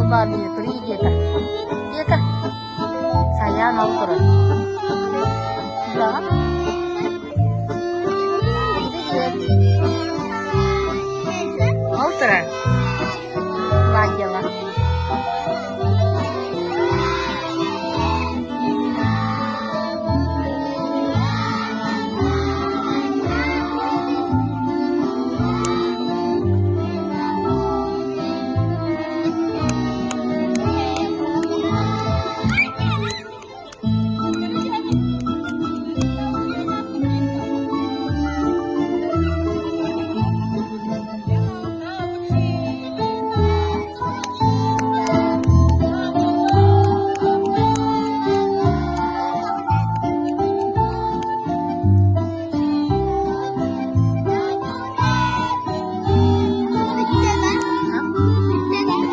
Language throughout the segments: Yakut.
Ол баар Дмитрий диэтэ. Диэтэ. Сайаан ол турар. Билэҕин? Привет. Ол турар. Лагела.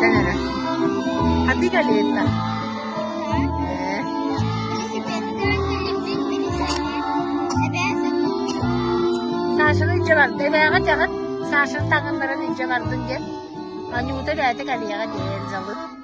Бүтэн эрэ. Хатыы кэлиэтэ. Ээ. Сашаны илдьэ барда. Эбээҕэ этэҕин, Сашаны таҥыннаран илдьэ бардын диэн. Анюта бэйэтэ кэлиэҕэ диэн Эльзалыын.